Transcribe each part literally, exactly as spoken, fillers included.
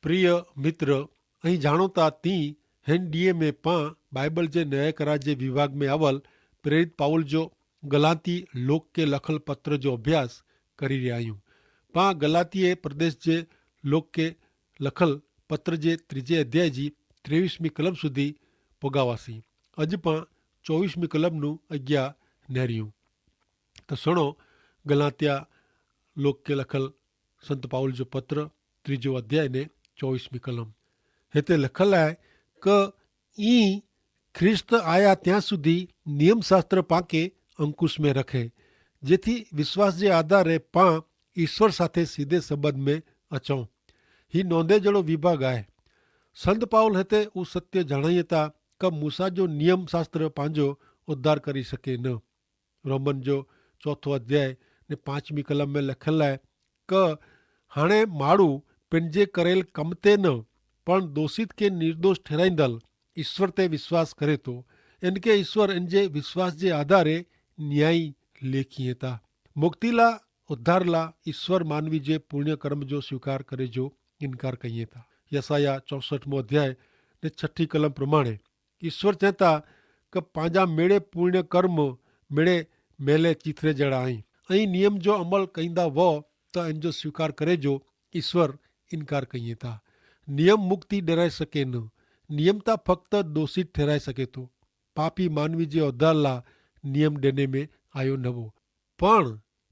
પ્રિય મિત્ર, અહીં જાણોતા તી હેન ડિયે મેં પાં બાઈબલ જે નયા કરા જે વિભાગ મેં આવલ પ્રેરિત પાઉલ જો ગલાતી લોક કે લખલ પત્ર જો અભ્યાસ કરી રહ્યા આયું. પાં ગલાતીય પ્રદેશ જે લોક કે લખલ પત્ર જે ત્રીજે અધ્યાય જી ત્રેવીસ મી કલમ સુધી પોગાવાસી. અજ પાં ચોવીસ મી કલમ નું અજ્ઞા નેર્યું. તો સુણો, ગલાતિયા લોક કે લખલ સંત પાઉલ જો પત્ર ત્રીજો અધ્યાય ને ચોવીસ મી કલમ. હેતા લખલ આય કે ઈ ખ્રિસ્ત આયા ત્યાં સુધી નિયમશાસ્ત્ર પાંકે અંકુશ મેં રખે, જેથી વિશ્વાસ જે આધારે પાં ઈશ્વર સાથે સીધે સંબંધ મેં અચો. હી નોંધે જેડો વિભાગ આય. સંત પાઉલ હેતા ઉસત્ય જણાયતા કે મૂસા જો નિયમશાસ્ત્ર પાંજો ઉદ્ધાર કરી શકે ન. રોમન જો ચોથો અધ્યાય ને પાંચમી કલમ મેં લખેલ આય કે હાણે માડૂ પેનજે કરેલ કમતે ન પણ દોષિત કે નિર્દોષ ઠેરાઈંદલ ઈસ્વર તે વિશ્વાસ કરે તો એન કે ઈસ્વર એનજે વિશ્વાસ જે આધારે ન્યાયી લેખી હતા. મુક્તિલા ઉદ્ધારલા ઈસ્વર માનવી જે પૂર્ણ્ય કર્મ જો સ્વીકાર કરે જો ઇનકાર કહિએ તા. યસાયા ચોસઠ મો અધ્યાય ને છઠી કલમ પ્રમાણે ઈસ્વર ચેતા કે પાંજા મેળે પૂર્ણ્ય કર્મ મેળે મેલે ચિથરે જેડા અહીં. અહીં નિયમ જો અમલ કહીંદા વો તો એન જો સ્વીકાર કરે જો ઈસ્વર ઇનકાર કહિએ તા. નિયમ મુક્તિ ડરાઈ શકે ન. નિયમતા ફક્ત દોષિત ઠેરાઈ શકે તો. પાપી માનવી જે ઓધારલા નિયમ ડેને મેં આયો નવો. પણ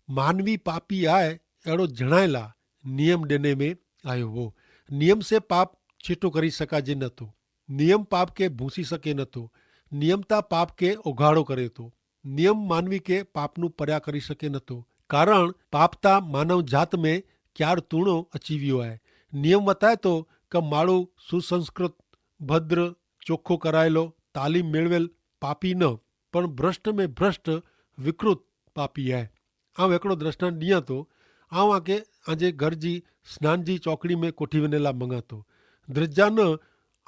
માનવી પાપી આય એડો જણાયલા નિયમ ડેને મેં આયો હો. નિયમ સે પાપ છેટો કરી શકાજે નતો. નિયમ પાપ કે ભૂંસી શકે નતો. નિયમતા પાપ કે ઓગાડો કરે તો. નિયમ માનવી કે પાપનું પર્યા કરી શકે નતો. કારણ પાપતા માનવ જાત મેં ક્યાર તૂણો અચીવ્યો આય. નિયમ વતાય તો કે માળું સુસંસ્કૃત, ભદ્ર, ચોખો કરાયેલો, તાલીમ મેળવેલ પાપી ન પણ ભ્રષ્ટ મેં ભ્રષ્ટ વિકૃત પાપી હૈ. આઉં એકડો દ્રષ્ટાન દિયા તો આઉં આકે આજે ઘર જી સ્નાન જી ચોકડી મેં કોઠી વેનેલા મંગા તો. દ્રજા ન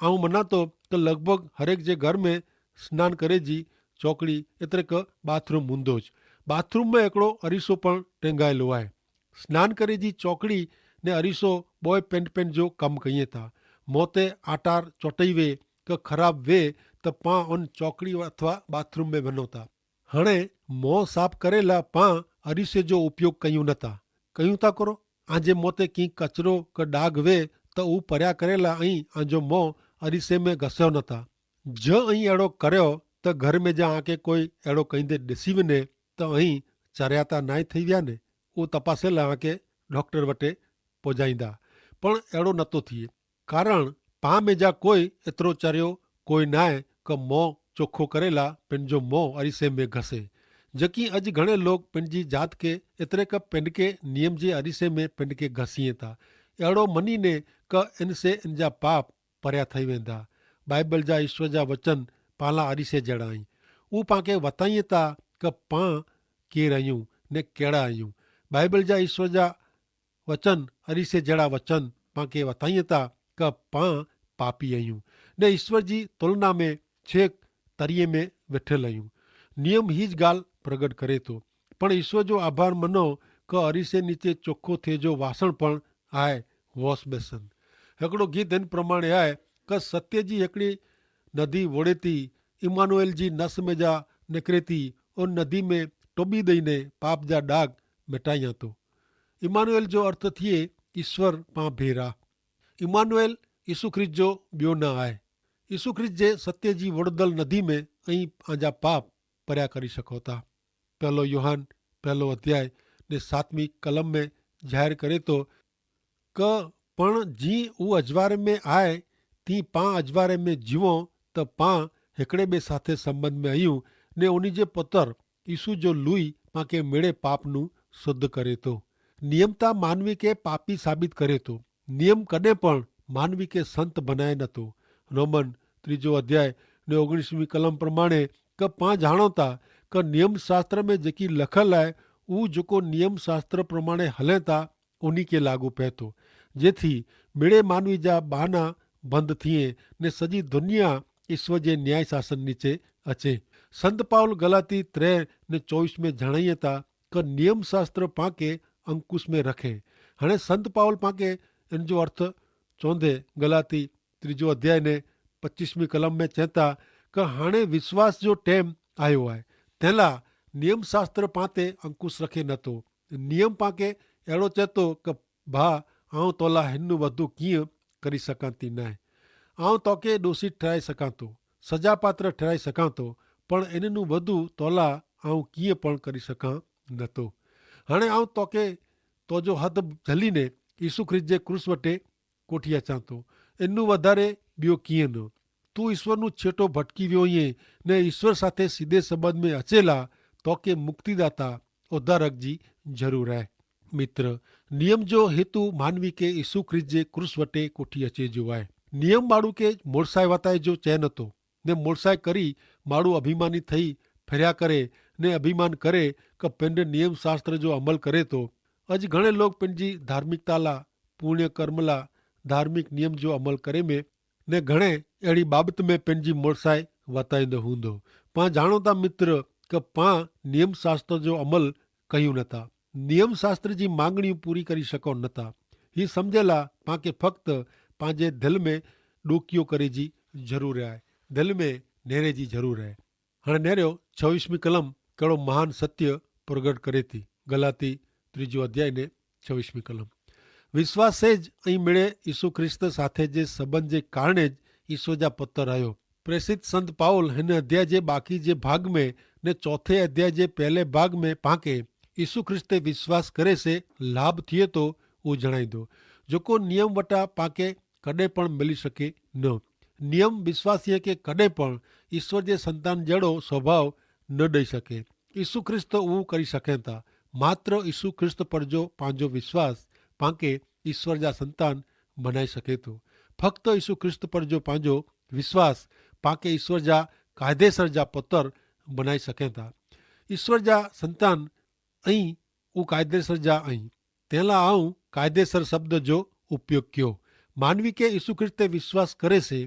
આઉં મના તો કે લગભગ હરેક જે ઘર મેં સ્નાન કરે જી ચોકડી એતરે કે બાથરૂમ મુંદો જ. બાથરૂમ મેં એકડો અરીસો પણ ટેંગાયેલો હૈ. સ્નાન કરે જી ચોકડી ને અરીસો બોય પેંટ પેંટ જો કમ કહિયે તા. મોતે આટાર ચોટઈ વે કે ખરાબ વે તો પાં અન ચોકડી અથવા બાથરૂમ મેં ભનો તા. હણે મોં સાફ કરેલા પાં અરીસે જો ઉપયોગ કહ્યું નતા. કહ્યું તા કરો આજે મોતે કિંક કચરો કે ડાગ વે તો ઉપર્યા કરેલા અહીં આજો મોં અરીસે મેં ઘસ્યો નતા. જો અહીં એડો કર્યો તો ઘર મેં જા આકે કોઈ એડો કહીંદે દેસીવ ને તો અહીં ચર્યાતા નાઈ થઈ વ્યા ને. ઉ તપાસેલા આકે ડોક્ટર વટે પોજાઈંદા. પણ એડો નતો થિયે. કારણ પા મેં જા કોઈ એતરો ચર્યો કોઈ નાય કે મોં ચોખો કરેલા પેનજો મોં અરીસે મેં ઘસે. જકી અજ ઘણે લોગ પેનજી જાત કે એતરે કે પેનકે નિયમ જે અરીસે મેં પેનકે ઘસીએ તા એડો મની ને કે એનસે એનજા પાપ પર્યા થઈ વેંદા. બાઈબલ જા ઈશ્વર જા વચન પાલા અરીસે જેડા અહીં. ઉપાંકે વતાઈ તા કે પાં કેર અયું ને કેડા અયું. બાઈબલ જા ઈશ્વર જા વચન અરીસે જેડા વચન પાંકે વતાઈ તા કે પાં પાપી અયું ને ઈશ્વર જી તુલના મેં છેક તરિયે મેં વેઠેલ અયું. નિયમ હી જ ગાલ પ્રગટ કરે તો. પણ ઈશ્વર જો આભાર મનો કે અરીસે નીચે ચોખો થે જો વાસણ પણ આય વોસ બેસન. હેકડો ગીત એન પ્રમાણે આય કે સત્ય જી હેકડી નદી વોડેતી ઇમાનુએલ જી નસ મેં જા નેકરેતી ઓ નદી મેં ટોબી દઈને પાપ જા ડાગ મેટાઈ આતો. ઇમાનુએલ જો અર્થ થિયે ઈસ્વર પાં ભેરા. ઇમાનુએલ ઈસુ ખ્રિસ્ત જો બ્યો ના આય. ઈસુ ખ્રિસ્ત જે સત્ય જી વડદલ નદી મેં અહીં આજા પાપ પર્યા કરી શકો તા. પહેલો યોહાન પહેલો અધ્યાય ને સાતમી કલમ મેં જાહેર કરે તો કે પણ જી ઉં અજવારે મેં આય તી પાં અજવારે મેં જીવો તો પાં હેકડ઼ે બે સાથે સંબંધ મેં અયું ને ઉની જે પતર ઈસુ જો લુઈ પાંકે મેળે પાપનું શુદ્ધ કરે તો. નિયમતા માનવી કે પાપી સાબિત કરે તો. નિયમ કદે પણ માનવી કે સંત ભનાય નતો. રોમન ત્રીજો અધ્યાય ને ઓગણીસમી કલમ પ્રમાણે કે પાં જાણોતા કે નિયમશાસ્ત્ર મેં જેકી લખલ આય ઉં જોકો નિયમશાસ્ત્ર પ્રમાણે હલેતા ઉની કે લાગુ પહેતો. જેથી મેળે માનવી જા બહાના બંધ થિયે ને સજી દુનિયા ઈસ્વર જે ન્યાય શાસન નીચે અચે. સંત પાઉલ ગલાતી ત્રે ને ચોવીસ મેં જણાયે તા કે નિયમશાસ્ત્ર પાંકે અંકુશ મેં રખે. હણે સંત પાઉલ પાંકે એન જો અર્થ ચોંધે ગલાતી ત્રીજો અધ્યાય ને પચ્ચીસમી કલમ મેં ચેતા, કે હાણે વિશ્વાસ જો ટેમ આયો આય, તેલા નિયમશાસ્ત્ર પાંતે અંકુશ રખે નતો. નિયમ પાંકે એડો ચેતો કે ભા, આઉં તોલા હેનનું વધુ કિંય કરી સકાંતી નાય. આઉં તોકે દોષી ઠરાઈ સકાંતો, સજાપાત્ર ઠરાઈ સકાંતો, પણ એનનું વધુ તોલા આઉં કિંય પણ કરી સકાં નતો. હાણે આઉં તોકે તોજો હદ જલી ને ઈસુ ખ્રિસ્ત જે ક્રૂસ વટે કોઠિયા ચાંતો. એનનું વધારે બ્યો કિંય ન. તું ઈસ્વરનું છેટો ભટકી વ્યો હિયે ને ઈસ્વર સાથે સીધે સંબંધ મેં અચેલા તોકે મુક્તિદાતા ઉદ્ધારક જી જરૂર હૈ. મિત્ર, નિયમ જો હેતુ માનવી કે ઈસુ ખ્રિસ્ત જે ક્રૂસ વટે કોઠી અચે જો આય. નિયમ માણું કે મોરસાઈ વતાય જો ચેન હતો, ને મોરસાઈ કરી માણું અભિમાની થઈ ફેર્યા કરે, ને અભિમાન કરે કે પેંડ નિયમશાસ્ત્ર જો અમલ કરે તો. અજ ઘણે લોગ પેનજી ધાર્મિકતાલા, પૂર્ણ્ય કર્મલા, ધાર્મિક નિયમ જો અમલ કરે મેં ને ઘણે એડી બાબત મેં પેનજી મોરસાઈ વતાઈંદો હુંદો. પાં જાણોતા મિત્ર, કે પાં નિયમશાસ્ત્ર જો અમલ કહ્યું નતા, નિયમશાસ્ત્ર જી માંગણીઓ પૂરી કરી શકો નતા. હી સમઝેલા પાંકે ફક્ત પાંજે ધલ મેં ડોકિયો કરે જી જરૂર હૈ, ધલ મેં નેરે જી જરૂર હૈ. હણે નેર્યો છવીસમી કલમ કહેડો મહાન સત્ય પ્રગટ કરે થી. ગલાતી ત્રીજો અધ્યાય ને છવીસમી કલમ. વિશ્વાસે જ અહીં મેળે ઈસુ ખ્રિસ્ત સાથે જે સંબંધ જે કારણે જ ઈસુ જા પત્ર રહ્યો. પ્રેસિત સંત પાઉલ હેન અધ્યાય જે બાકી જે ભાગ મેં ને ચોથે અધ્યાય જે પહેલે ભાગ મેં પાંકે ઈસુ ખ્રિસ્તે વિશ્વાસ કરે સે લાભ થિયે તો ઉજણાઈ દો, જોકો નિયમ વટા પાંકે કદે પણ મલી શકે ન. નિયમ વિશ્વાસીય કે કદે પણ ઈસ્વર જે સંતાન જેડો સ્વભાવ ન દઈ શકે. ઈસુ ખ્રિસ્ત ઉવ કરી શકેતા. માત્ર ઈસુ ખ્રિસ્ત પર જો પાંજો વિશ્વાસ પાંકે ઈસ્વર જા સંતાન બનાઈ શકેતો. ફક્ત ઈસુ ખ્રિસ્ત પર જો પાંજો વિશ્વાસ પાંકે ઈસ્વર જા કાયદેસર જા પતર બનાઈ શકેતા. ઈસ્વર જા સંતાન અહીં ઉકાયદેસર જા અહીં તેલા આઉં કાયદેસર શબ્દ જો ઉપયોગ ક્યો. માનવી કે ઈસુ ખ્રિસ્તે વિશ્વાસ કરે સે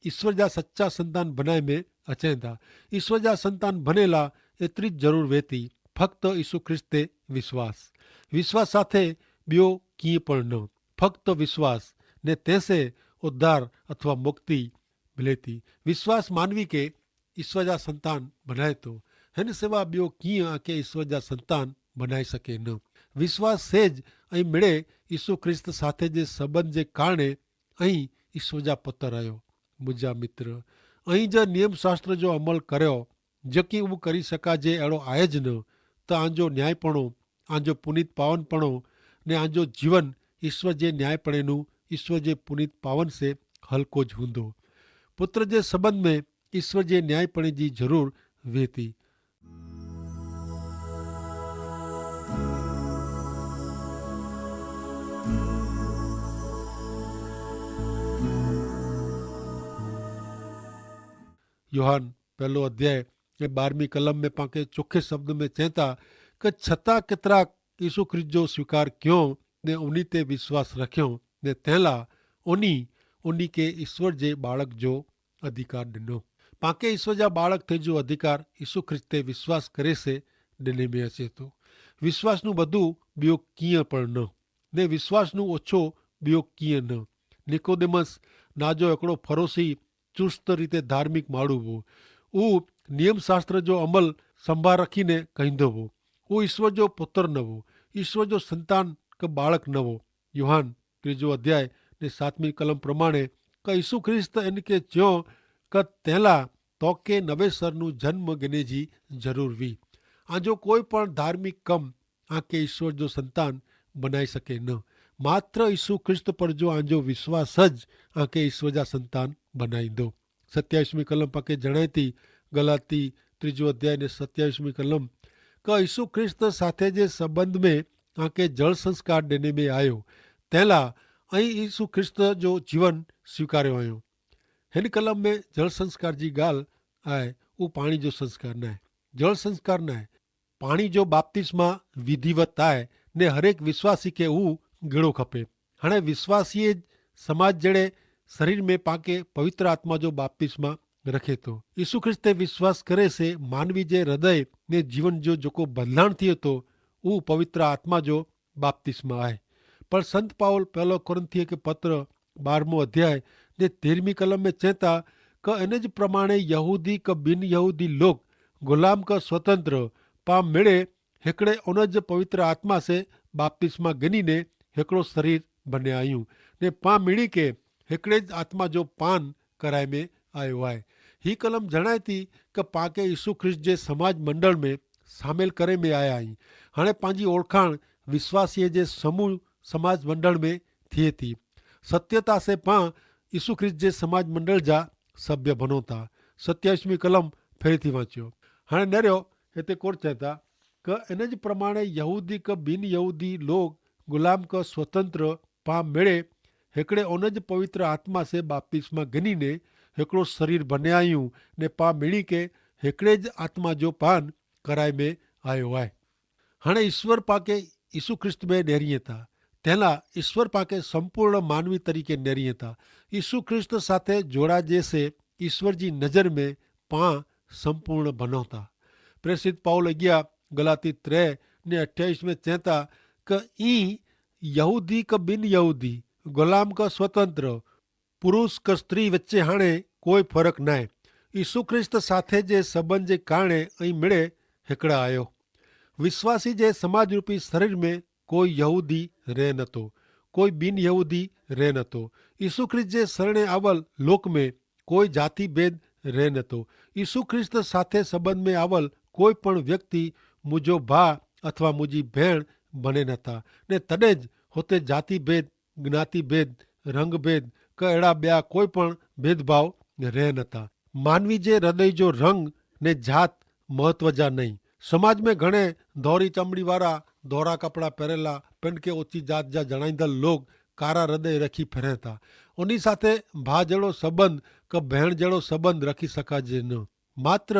ઈસ્વર જા સચ્ચા સંતાન ભનાઈ મેં અચેંદા. ઈસ્વર જા સંતાન ભનેલા એતરી જ જરૂર વેતી. ફક્ત ઈસુ ખ્રિસ્તે વિશ્વાસ. વિશ્વાસ સાથે બ્યો કિંપણ ન, ફક્ત વિશ્વાસ ને તેસે ઉદ્ધાર અથવા મુક્તિ ભલેતી. વિશ્વાસ માનવી કે ઈસ્વર જા સંતાન ભનાયતો. હેન સેવા બ્યો કિંય આકે ઈસ્વર જા સંતાન ભનાઈ શકે ન. વિશ્વાસ સે જ અહીં મેળે ઈસુ ખ્રિસ્ત સાથે જે સંબંધ જે કારણે અહીં ઈસુ જા પત્ર આયો. મુજા મિત્ર, અહીં જે નિયમશાસ્ત્ર જો અમલ કર્યો, જેકી ઉં કરી શકા જે એડો આય જ ન, તો આંજો ન્યાયીપણો, આંજો પુનિત પાવનપણો ને આંજો જીવન ઈસ્વર જે ન્યાયીપણેનું, ઈસ્વર જે પુનિત પાવન સે હલકો જ હુંદો. પુત્ર જે સંબંધ મેં ઈસ્વર જે ન્યાયીપણે જી જરૂર વેતી. યોહાન પહેલો અધ્યાય એ બારમી કલમ મેં પાંકે ચોખે શબ્દ મેં ચેંતા, કે છતાં કેતરા ઈસુ ખ્રિસ્ત જો સ્વીકાર ક્યો ને ઉની તે વિશ્વાસ રખ્યો, ને તેલા ઉની ઉની કે ઈસ્વર જે બાળક જો અધિકાર ડેનો. પાંકે ઈસ્વર જા બાળક થે જો અધિકાર ઈસુ ખ્રિસ્ત તે વિશ્વાસ કરે સે ડેને મેં હશે તો. વિશ્વાસનું વધુ બ્યો કિયા પણ ન, ને વિશ્વાસનું ઓછો બ્યો કિયા ન. નિકોદેમસ ના જો એકડો ફરોસી ચુસ્ત રીતે ધાર્મિક માળું વો. ઉ નિયમશાસ્ત્ર જો અમલ સંભાર રખીને કહીંદો વો. ઉ ઈસ્વર જો પુત્ર ન વો, ઈસ્વર જો સંતાન કે બાળક ન વો. યોહાન ત્રીજો અધ્યાય ને સાતમી કલમ પ્રમાણે કે ઈસુ ખ્રિસ્ત એન કે ચ્યો કે તેલા તો કે નવેસરનું જન્મ ગને જી જરૂર વી. આજો કોઈ પણ ધાર્મિક કમ આકે ઈસ્વર જો સંતાન બનાઈ શકે ન. માત્ર ઈસુ ખ્રિસ્ત પર જો આજો વિશ્વાસ જ આકે ઈસ્વર જા સંતાન બનાઈ દો. સત્યાઈસમી કલમ પાકે જણાયતી, ગલાતી ત્રીજો અધ્યાય ને સત્યાઈસમી કલમ, કે ઈસુ ખ્રિસ્ત સાથે જે સંબંધ મેં આકે જળ સંસ્કાર દેને મેં આયો, તેલા અહીં ઈસુ ખ્રિસ્ત જો જીવન સ્વીકાર્યો આયો. હેન કલમ મેં જળ સંસ્કાર જી ગાલ આય. ઉપાણી જો સંસ્કાર નાય, જળ સંસ્કાર નાય. પાણી જો બાપ્તિસ્મા વિધિવત આય, ને હરેક વિશ્વાસી કે ઉં ગેડો ખપે. હણે વિશ્વાસીએ સમાજ જેડે શરીર મેં પાંકે પવિત્ર આત્મા જો બાપ્તિસ્મા રખે તો. ઈસુ ખ્રિસ્તે વિશ્વાસ કરે સે માનવી જે હૃદય ને જીવન જો જોકો બદલાણ થી હતો, ઉં પવિત્ર આત્મા જો બાપ્તિસ્મા આય. પણ સંત પાઉલ પહેલો કોરિંથીય કે પત્ર બારમો અધ્યાય ને તેરમી કલમ મેં ચેતા, કે અને જ પ્રમાણે યહૂદી કે બિનયહૂદી લોક ગુલામ કે સ્વતંત્ર પા મેળે હેકડ઼ે અનજ પવિત્ર આત્મા સે બાપ્તિસ્મા ગની ને હેકડો શરીર બને આયું, ને પા મેળી કે હેકડ઼ે જ આત્મા જો પાન કરાય મેં આયો આય. હી કલમ જણાયતી કે પાકે ઈસુ ખ્રિસ્ત જે સમાજ મંડળ મેં સામેલ કરે મેં આયા હી. હણે પાંજી ઓળખાણ વિશ્વાસીય જે સમૂહ સમાજ મંડળ મેં થિયે થી. સત્યતા સે પાં ઈસુ ખ્રિસ્ત જે સમાજ મંડળ જા સભ્ય ભનોતા. સત્યાવિશ મી કલમ ફેરી થી વાંચ્યો. હણે નર્યો હેતે કોર ચેતા કે એન જ પ્રમાણે યહૂદી કે બિનયહૂદી લોગ ગુલામ કે સ્વતંત્ર પા મેળે હેકડ઼ે ઓન જ પવિત્ર આત્મા સે બાપ્તિસ્મા ગની ને હેકડો શરીર ભને આયું, ને પા મેળી કે હેકડ઼ે જ આત્મા જો પાન કરાય મેં આયો આય. હણે ઈસ્વર પાંકે ઈસુ ખ્રિસ્ત મેં નેરી હતા. તેલા ઈસ્વર પાંકે સંપૂર્ણ માનવી તરીકે નેરી હતા. ઈસુ ખ્રિસ્ત સાથે જોડા જે સે ઈસ્વર જી નજર મેં પાં સંપૂર્ણ ભનો હતા. પ્રેસિત પાઉલ અગિયા ગલાતી ત્રે ને અઠ્યાઈસ મેં ચેતા, કે ઈ યહૂદી કે બિનયહૂદી, ગુલામ કે સ્વતંત્ર, પુરુષ કે સ્ત્રી વચ્ચે હાણે કોઈ ફરક નાય. ઈસુ ખ્રિસ્ત સાથે જે સંબંધ જે કારણે અહીં મેળે હેકડા આયો. વિશ્વાસી જે સમાજરૂપી શરીર મેં કોઈ યહૂદી રહે નતો, કોઈ બિનયહૂદી રહે નતો. ઈસુ ખ્રિસ્ત જે સરણે આવલ લોક મેં કોઈ જાતિભેદ રહે નતો. ઈસુ ખ્રિસ્ત સાથે સંબંધ મેં આવલ કોઈ પણ વ્યક્તિ મુજો ભા અથવા મુજી ભેણ ભને નતા. ને તદે જ હોતે જાતિભેદ, જ્ઞાતિભેદ, રંગભેદ કે એડા બ્યા કોઈ પણ ભેદભાવ રહે નતા. માનવી જે હૃદય જો રંગ ને જાત મહત્વ જા નહીં. સમાજ મેં ઘણે ધોરી ચમડી વારા ધોરા કપડા પહેરેલા પેનકે ઓચી જાત જા જણાઈંદલ લોગ કારા હૃદય રખી ફેરે થા. ઉની સાથે ભા જેડો સંબંધ કે ભેણ જેડો સંબંધ રખી સકાજે ન. માત્ર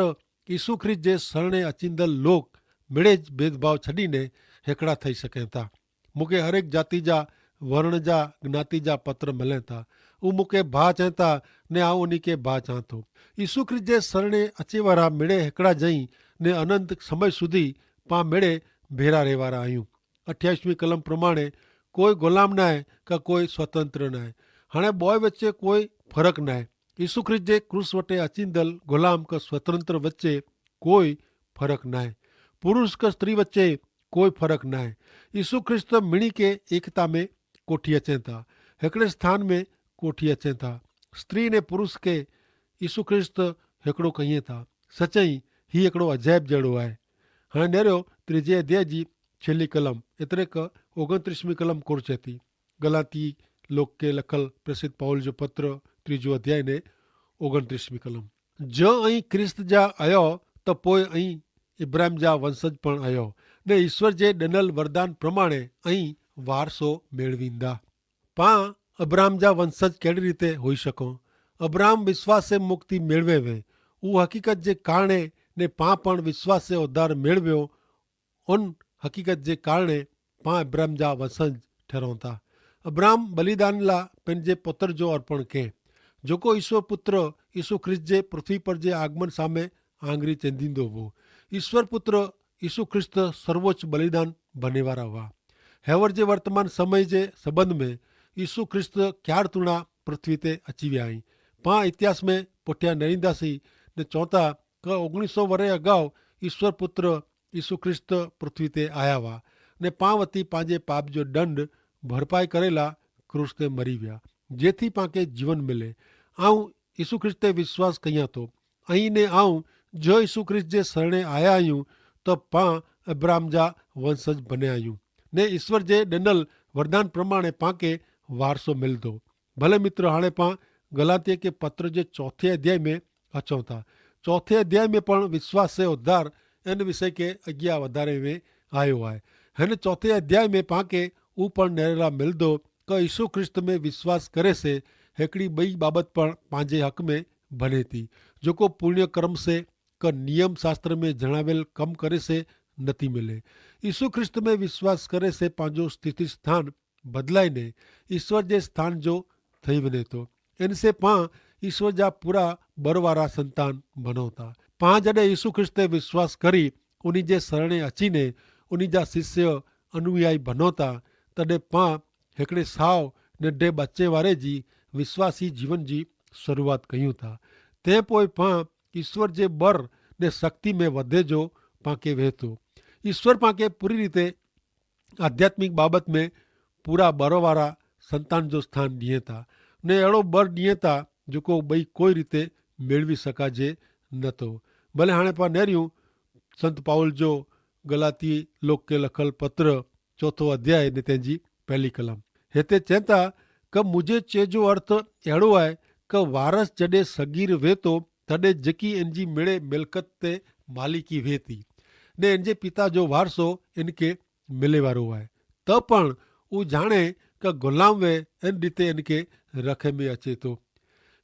ઈસુ ખ્રિસ્ત જે સરણે અચિંદલ લોક મેળે જ ભેદભાવ છડીને હેકડા થઈ શકે થા. મુકે હરેક જાતિ જા, વર્ણ જા, જ્ઞાતિ જા પત્ર મલે થા. ઉં મુકે ભા ચેતા ને આઉં ઉની કે ભા ચાંતો. ઈસુ ખ્રિસ્ત જે સરણે અચેવારા મેળે હેકડા જઈ ને અનંત સમય સુધી પા મેળે ભેરા રહેવારા આયું. અઠ્યાઈસ મી કલમ પ્રમાણે કોઈ ગુલામ નાય કા કોઈ સ્વતંત્ર નાય. હણે બોય વચ્ચે કોઈ ફરક નાય. ઈસુ ખ્રિસ્ત જે ક્રૂસ વટે અચિંદલ ગુલામ કા સ્વતંત્ર વચ્ચે કોઈ ફરક નાય. પુરુષ કા સ્ત્રી વચ્ચે કોઈ ફરક નાય. ઈસુ ખ્રિસ્ત મિણી કે એકતા મેં કોઠી અચેતા, હેકડ઼ે સ્થાન મેં કોઠી અચેતા. સ્ત્રી ને પુરુષ કે ઈસુ ખ્રિસ્ત હેકડો કહિયે થા. સચાઈ હી હેકડો અજાયબ જેડો આય. હણે નેરો ત્રીજે અધ્યાય જી છેલ્લી કલમ એતરે કે ઓગણત્રીસ મી કલમ કોરચેતી. ગલાતી લોકે લખલ પ્રેસિત પાઉલ જો પત્ર ત્રીજો અધ્યાય ને ઓગણત્રીસ મી કલમ. જો અહીં ખ્રિસ્ત જા અયો તો પોય અહીં ઇબ્રાહિમ જા વંશજ પણ અયો, ને ઈસ્વર જે ડેનલ વરદાન પ્રમાણે અહીં વારસો મેળવીંદા. પાં અબ્રાહમ જા વંશજ કેડી રીતે હોઈ શકો? અબ્રાહમ વિશ્વાસે મુક્તિ મેળવે વે. ઉહ હકીકત જે કારણે ને પાં પણ વિશ્વાસે ઉદ્ધાર મેળવ્યો. ઉન હકીકત જે કારણે પાં અબ્રાહમ જા વંશજ ઠેરોતા. અબ્રાહમ બલિદાન લા પેનજે પત્ર જો અર્પણ કે જોકો ઈસુ પુત્ર ઈસુ ખ્રિસ્ત જે પૃથ્વી પર જે આગમન સામે આંગરી ચેંદીંદો હો. ઈસ્વર પુત્ર ઈસુ ખ્રિસ્ત સર્વોચ્ચ બલિદાન ભનેવારા હુઆ. હેવર જે વર્તમાન સમય જે સંબંધ મેં ઈસુ ખ્રિસ્ત ક્યાર તુણા પૃથ્વી તે અચીવ્યા હૈં. પાં ઇતિહાસ મેં પોઠ્યા નરીંદા સી ને ચોંતા કે ઓગણીસો વરે અગાઉ ઈસ્વર પુત્ર ઈસુ ખ્રિસ્ત પૃથ્વી તે આયા હુઆ ને પાં વતી પાંજે પાપ જો દંડ ભરપાઈ કરેલા ક્રૂસ તે મરી વ્યા, જેથી પાંકે જીવન મિલે. આઉં ઈસુ ખ્રિસ્ત તે વિશ્વાસ કહિયા તો. અહીં ને આઉં જો ઈસુ ખ્રિસ્ત જે સરણે આયા અયું તો પાં અબ્રાહમ જા વંશજ બને અયું ને ઈસ્વર જે ડેનલ વરદાન પ્રમાણે પાંકે વારસો મિલ દો. ભલે મિત્ર હાણે પાં ગલાતિયા કે પત્ર જે ચોથે અધ્યાય મેં અચોતા. ચોથે અધ્યાય મેં પણ વિશ્વાસ સે ઉદ્ધાર એન વિષય કે અગિયા વધારે મેં આયો આય. હેન ચોથે અધ્યાય મેં પાંકે ઉપણ નેરેલા મિલ દો કે ઈસુ ખ્રિસ્ત મેં વિશ્વાસ કરે સે હેકડી બઈ બાબત પણ પાંજે હક મેં ભને તી જોકો પૂર્ણ્ય કર્મ સે કે નિયમશાસ્ત્ર મેં જણાવેલ કમ કરે સે નથી મિલે. ઈસુ ખ્રિસ્ત મેં વિશ્વાસ કરે સે પાંજો સ્થિતિ સ્થાન બદલાઈ ને ઈસ્વર જે સ્થાન જો થઈ વને તો. એન સે પાં ઈસ્વર જા પૂરા બરવારા સંતાન ભનોતા. પાં જડે ઈસુ ખ્રિસ્ત તે વિશ્વાસ કરી ઉની જે સરણે અચીને ઉની જા શિષ્ય અનુયાયી ભનોતા તદે પાં હેકડે સાવ ને ડે બચ્ચે વારે જી વિશ્વાસી જીવન જી શરૂઆત કહ્યું થા. તે પોય પાં ઈશ્વર જે બર ને શક્તિ મેં વધે જો પાંકે વહેતો. ઈશ્વર પાંકે પૂરી રીતે આધ્યાત્મિક બાબત મેં પૂરા બરવારા સંતાન જો સ્થાન દિયે થા, ને એડો બર દિયે થા જોકો બઈ કોઈ રીતે મેળવી શકાજે નતો. ભલે હાણે પાં નેર્યું સંત પાઉલ જો ગલાતી લોકે લખલ પત્ર ચોથો અધ્યાય ને તેની પહેલી કલમ, હેતે ચેતા કે મુઝે ચે જો અર્થ એડો આય કે વારસ જડે સગીર વેતો તદે જેકી એનજી મેળે મેલકત તે માલિકી વેતી, ને એનજે પિતા જો વારસો એનકે મિલેવારો આય, તો પણ ઉજાણે કે ગુલામ વે એન રીતે એનકે રખે મેં અચેતો.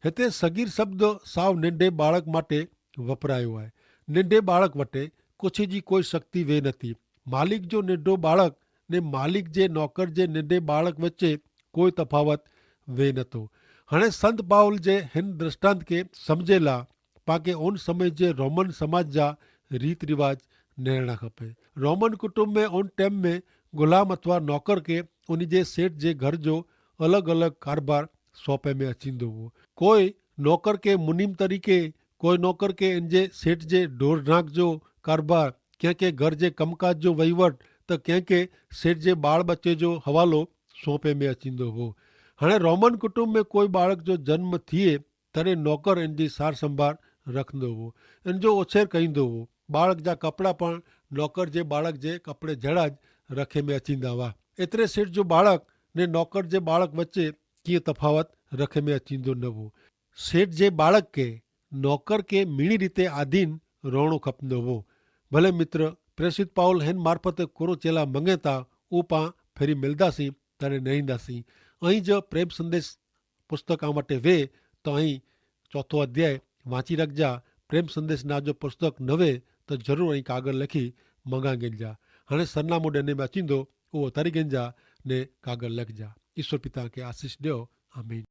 હેતે સગીર શબ્દ સાવ નેંડે બાળક માટે વપરાયો આય. નેંડે બાળક વટે કુછ જી કોઈ શક્તિ વે નથી. માલિક જો નેંડો બાળક ને માલિક જે નોકર જે નેંડે બાળક વચ્ચે કોઈ તફાવત વે નતો. હણે સંત પાઉલ જે હેન દ્રષ્ટાંત કે સમઝેલા પાકે ઓન સમય જે રોમન સમાજ જા રીત રિવાજ નેરણા ખપે. રોમન કુટુંબ મેં ઓન ટેમ મેં ગુલામ અથવા નોકર કે ઉની જે સેઠ જે ઘર જો અલગ અલગ કારભાર સોંપે મેં અચીંદો હો. કોઈ નોકર કે મુનિમ તરીકે, કોઈ નોકર કે એન જે સેઠ જે ઢોરનાક જો કારભાર, ક્યાંકે ઘર જે કમકાજ જો વહીવટ, તો ક્યાંકે સેઠ જે બાળ બચ્ચે જો હવાલો સોંપે મેં અચીંદો હો. હણે રોમન કુટુંબ મેં કોઈ બાળક જો જન્મ થિયે તને નોકર એન જી સાર સંભાર રખંદો હો, એન જો ઓછેર કહીંદો હો. બાળક જા કપડા પણ નોકર જે બાળક જે કપડે જેડા જ રખે મેં અચીંદા વા. એતરે સેઠ જો બાળક ને નોકર જે બાળક વચ્ચે કિયા તફાવત રખે મેં અચીંદો નવો. સેઠ જે બાળક કે નોકર કે મિણી રીતે આધીન રોણો ખપંદો હો. ભલે મિત્ર, પ્રેસિત પાઉલ હેન મારફત કોરો ચેલા મંગેતા ઉપા ફેરી મેલદા સી તને નહીંદા સી. અહીં જ પ્રેમ સંદેશ પુસ્તક આ માટે વે, તો અહીં ચોથો અધ્યાય વાંચી રાખજા. પ્રેમ સંદેશ ના જો પુસ્તક નવે, તો જરૂર અહીં કાગર લખી મંગા ગેંજા. હણે સરનામો ડેને મેં અચીંદો ઉ ઉતારી ગેંજા ને કાગર લખજા. ઈસ્વર પિતા કે આશીસ દ્યો. આમીન.